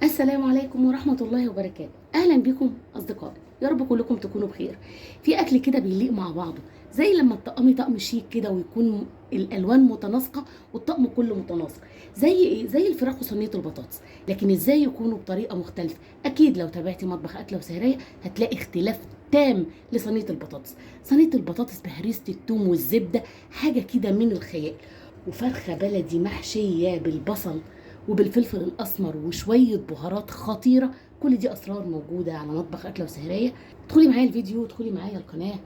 السلام عليكم ورحمة الله وبركاته. أهلا بكم أصدقائي، يا رب كلكم تكونوا بخير. في أكل كده بيليق مع بعضه، زي لما تطقمي طقم شيك كده ويكون الألوان متناسقة والطقم كله متناسق، زي إيه؟ زي الفراخ وصينية البطاطس، لكن إزاي يكونوا بطريقة مختلفة؟ أكيد لو تابعتي مطبخ أكلة وسهرية هتلاقي اختلاف تام لصينية البطاطس. صينية البطاطس بهريسة الثوم والزبدة حاجة كده من الخيال، وفرخة بلدي محشية بالبصل وبالفلفل الاسمر وشوية بهارات خطيرة. كل دي اسرار موجودة على مطبخ اكله وسهريه. ادخلي معايا الفيديو، ادخلي معايا القناة،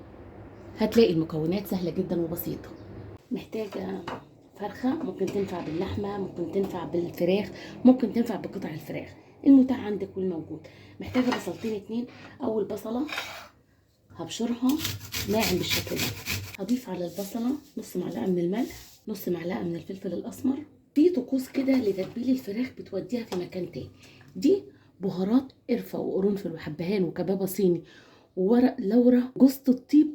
هتلاقي المكونات سهلة جدا وبسيطة. محتاجه فرخة، ممكن تنفع باللحمه، ممكن تنفع بالفراخ، ممكن تنفع بقطع الفراخ، المتاح عندك والموجود. محتاجه بصلتين اتنين. اول بصله هبشرها ناعم بالشكل ده. هضيف على البصله نص معلقه من الملح، نص معلقه من الفلفل الاسمر. في طقوس كده لتتبيل الفراخ بتوديها في مكان تاني. دي بهارات قرفه وقرنفل وحبهان وكبابه صيني وورق لورا جوزة الطيب،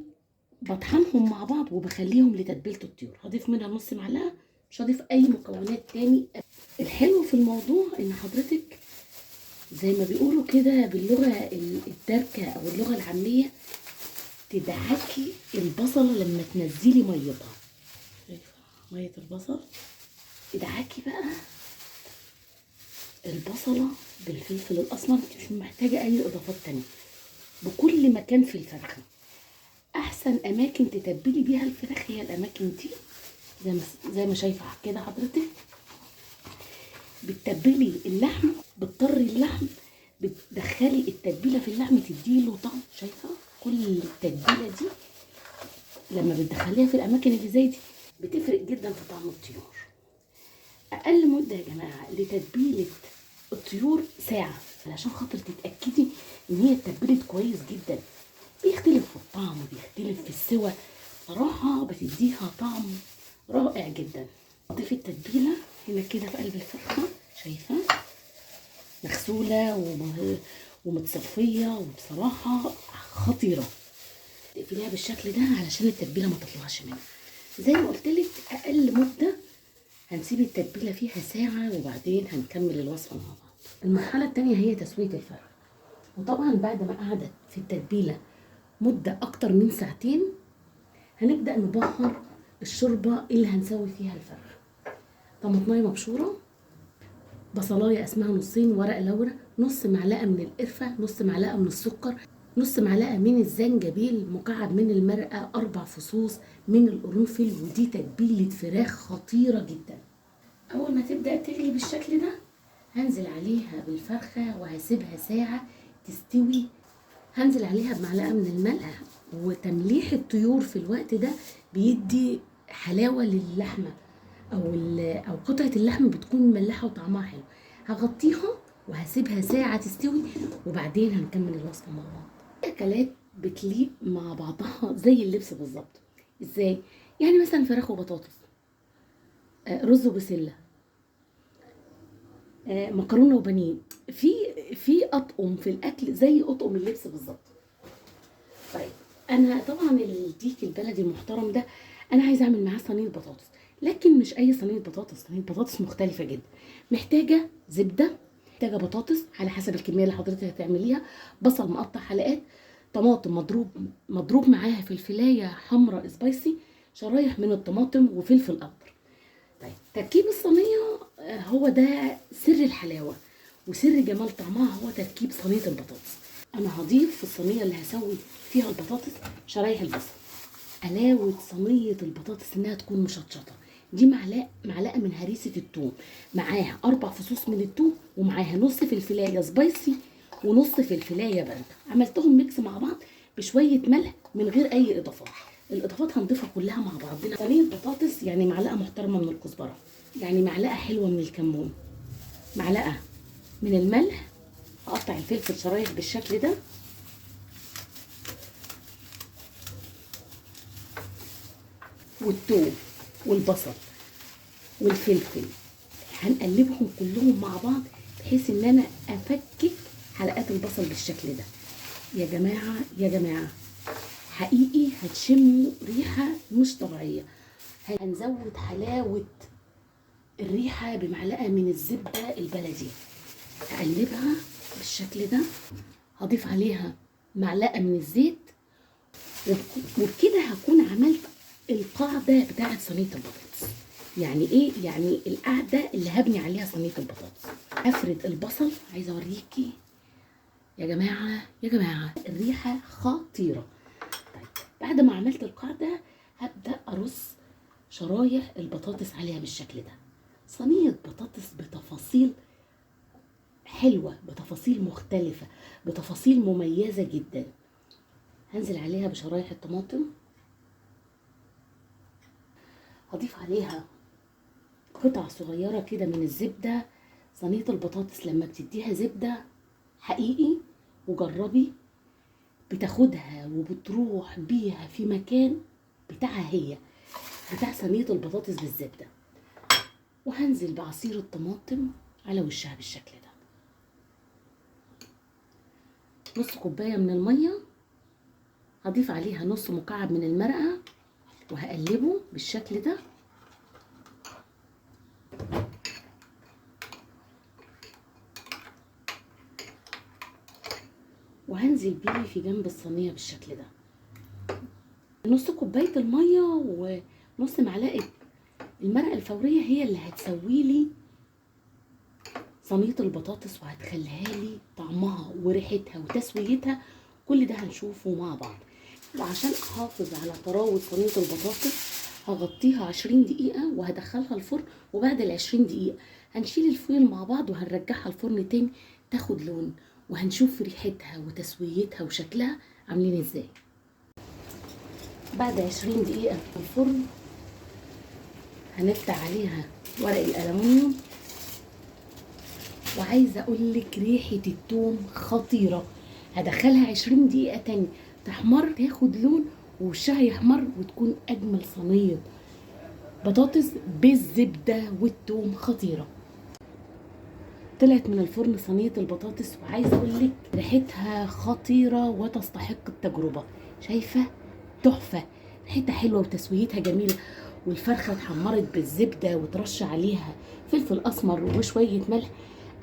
بطحنهم مع بعض وبخليهم لتتبيله الطيور. هضيف منها نص معلقه، مش هضيف اي مكونات تاني. الحلو في الموضوع ان حضرتك زي ما بيقولوا كده باللغة الداركه او اللغة العامية، تدعكي البصله لما تنزلي ميتها. شايفه مية البصل؟ ادعكي بقى البصله بالفلفل الاسمر، انت مش محتاجه اي اضافات تانية. بكل مكان في الفرخه، احسن اماكن تتبلي بيها الفراخ هي الاماكن دي، زي ما شايفه كده حضرتك. بتتبلي اللحم، بتطري اللحم، بتدخلي التتبيله في اللحم تديله طعم. شايفه كل التتبيله دي لما بتدخليها في الاماكن اللي زي دي بتفرق جدا في طعم الطيور. اقل مده يا جماعة لتتبيله الطيور ساعة، علشان خاطر تتاكدي ان هي اتبلت كويس جدا. بيختلف في الطعم، بيختلف في السوى، صراحة بتديها طعم رائع جدا. اضيف التتبيله هنا كده في قلب الفرخه، شايفه مغسوله ومتصفيه وبصراحة خطيرة. تقفليها بالشكل ده علشان التتبيله ما تطلعش منها. زي ما قلت لك اقل مده هنسيب التتبيله فيها ساعة وبعدين هنكمل الوصفة مع بعض. المرحلة الثانية هي تسويه الفرخ. وطبعا بعد ما قعدت في التتبيله مده اكتر من ساعتين هنبدا نبهر الشوربة اللي هنسوي فيها الفرخ. طماطمايه مبشوره، بصلايه قسمها نصين، ورق لورا، نص معلقه من القرفه، نص معلقه من السكر، نص معلقه من الزنجبيل، مكعب من المرقه، 4 فصوص من القرنفل. ودي تتبيله فراخ خطيرة جدا. اول ما تبدا تغلي بالشكل ده هنزل عليها بالفرخه وهسيبها ساعة تستوي. هنزل عليها بمعلقه من الملح. وتمليح الطيور في الوقت ده بيدي حلاوة للحمه، او قطعه اللحم بتكون مملحه وطعمها حلو. هغطيها وهسيبها ساعة تستوي وبعدين هنكمل الوصفة مع بعض. اكلات بتليق مع بعضها زي اللبس بالظبط. ازاي؟ يعني مثلا فراخ وبطاطس، رز وبسله، مكرونه وبانيه. في اطقم في الاكل زي اطقم اللبس بالظبط. طيب انا طبعا الديك البلدي المحترم ده انا عايزه اعمل معاه صينية بطاطس، لكن مش اي صينية بطاطس، صينية بطاطس مختلفة جدا. محتاجه زبدة، محتاجه بطاطس على حسب الكمية اللي حضرتك هتعمليها، بصل مقطع حلقات، طماطم مضروب معاها فلفلايه حمراء سبايسي، شرايح من الطماطم، وفلفل اخضر. طيب تركيب الصينية هو ده سر الحلاوة وسر جمال طعمها، هو تركيب صينية البطاطس. انا هضيف في الصينية اللي هسوي فيها البطاطس شرايح البصل. حلاوة صينية البطاطس انها تكون مشطشطه. دي معلقه من هريسه الثوم، معاها 4 فصوص من الثوم، ومعاها نص فلفلايه spicy ونص فلفلايه باردة. عملتهم mix مع بعض بشوية ملح من غير اي اضافات. الاضافات هنضيفها كلها مع بعضنا. صينية بطاطس يعني معلقه محترمه من الكزبره، يعني معلقه حلوة من الكمون، معلقه من الملح. هقطع الفلفل شرايح بالشكل ده، والثوم والبصل والفلفل هنقلبهم كلهم مع بعض بحيث ان انا افكك حلقات البصل بالشكل ده. يا جماعة يا جماعة حقيقي هتشموا ريحه مش طبيعية. هنزود حلاوة الريحة بمعلقه من الزبدة البلدي. اقلبها بالشكل ده. هضيف عليها معلقه من الزيت، وبكده هكون عملت القاعدة بتاعه صينية البطاطس. يعني ايه؟ يعني القاعدة اللي هبني عليها صينية البطاطس. هفرد البصل، عايزه اوريكي يا جماعة، يا جماعة الريحة خطيرة. طيب بعد ما عملت القاعدة هبدا ارص شرايح البطاطس عليها بالشكل ده. صينية بطاطس بتفاصيل حلوة، بتفاصيل مختلفة، بتفاصيل مميزة جدا. هنزل عليها بشرايح الطماطم، هضيف عليها قطع صغيرة كده من الزبدة. صينية البطاطس لما بتديها زبدة حقيقي وجربي، بتاخدها وبتروح بيها في مكان بتاعها هي، بتاع صينية البطاطس بالزبدة. وهنزل بعصير الطماطم على وشها بالشكل ده. نص كوباية من المية، هضيف عليها نص مكعب من المرقة وهقلبه بالشكل ده. وهنزل بيه في جنب الصينية بالشكل ده. نص كوباية المية ونص معلقة المرقة الفورية هي اللي هتسوي لي صينية البطاطس وهتخليها لي طعمها وريحتها وتسويتها. كل ده هنشوفه مع بعض. وعشان احافظ على طراوة صينية البطاطس هغطيها 20 دقيقة وهدخلها الفرن، وبعد 20 دقيقة هنشيل الفويل مع بعض وهنرجعها الفرن تاني تاخد لون، وهنشوف ريحتها وتسويتها وشكلها عاملين ازاي. بعد 20 دقيقة في الفرن هنفتح عليها ورق الألمنيوم، وعايزة اقولك ريحة التوم خطيرة. هدخلها 20 دقيقة تاني تحمر، تاخد لون ووشها يحمر، وتكون اجمل صينية بطاطس بالزبدة والتوم خطيرة. طلعت من الفرن صينية البطاطس، وعايزة اقولك ريحتها خطيرة وتستحق التجربة. شايفة؟ تحفة، ريحتها حلوة وتسويتها جميلة، والفرخة اتحمرت بالزبدة وترش عليها فلفل اسمر وشوية ملح.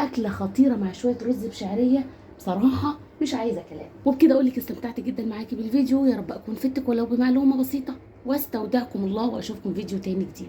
اكلة خطيرة مع شوية رز بشعرية، بصراحة مش عايزة كلام. وبكده اقولك استمتعت جدا معاكي بالفيديو، يا رب اكون فدتك ولو بمعلومة بسيطة، واستودعكم الله واشوفكم فيديو تاني جديد.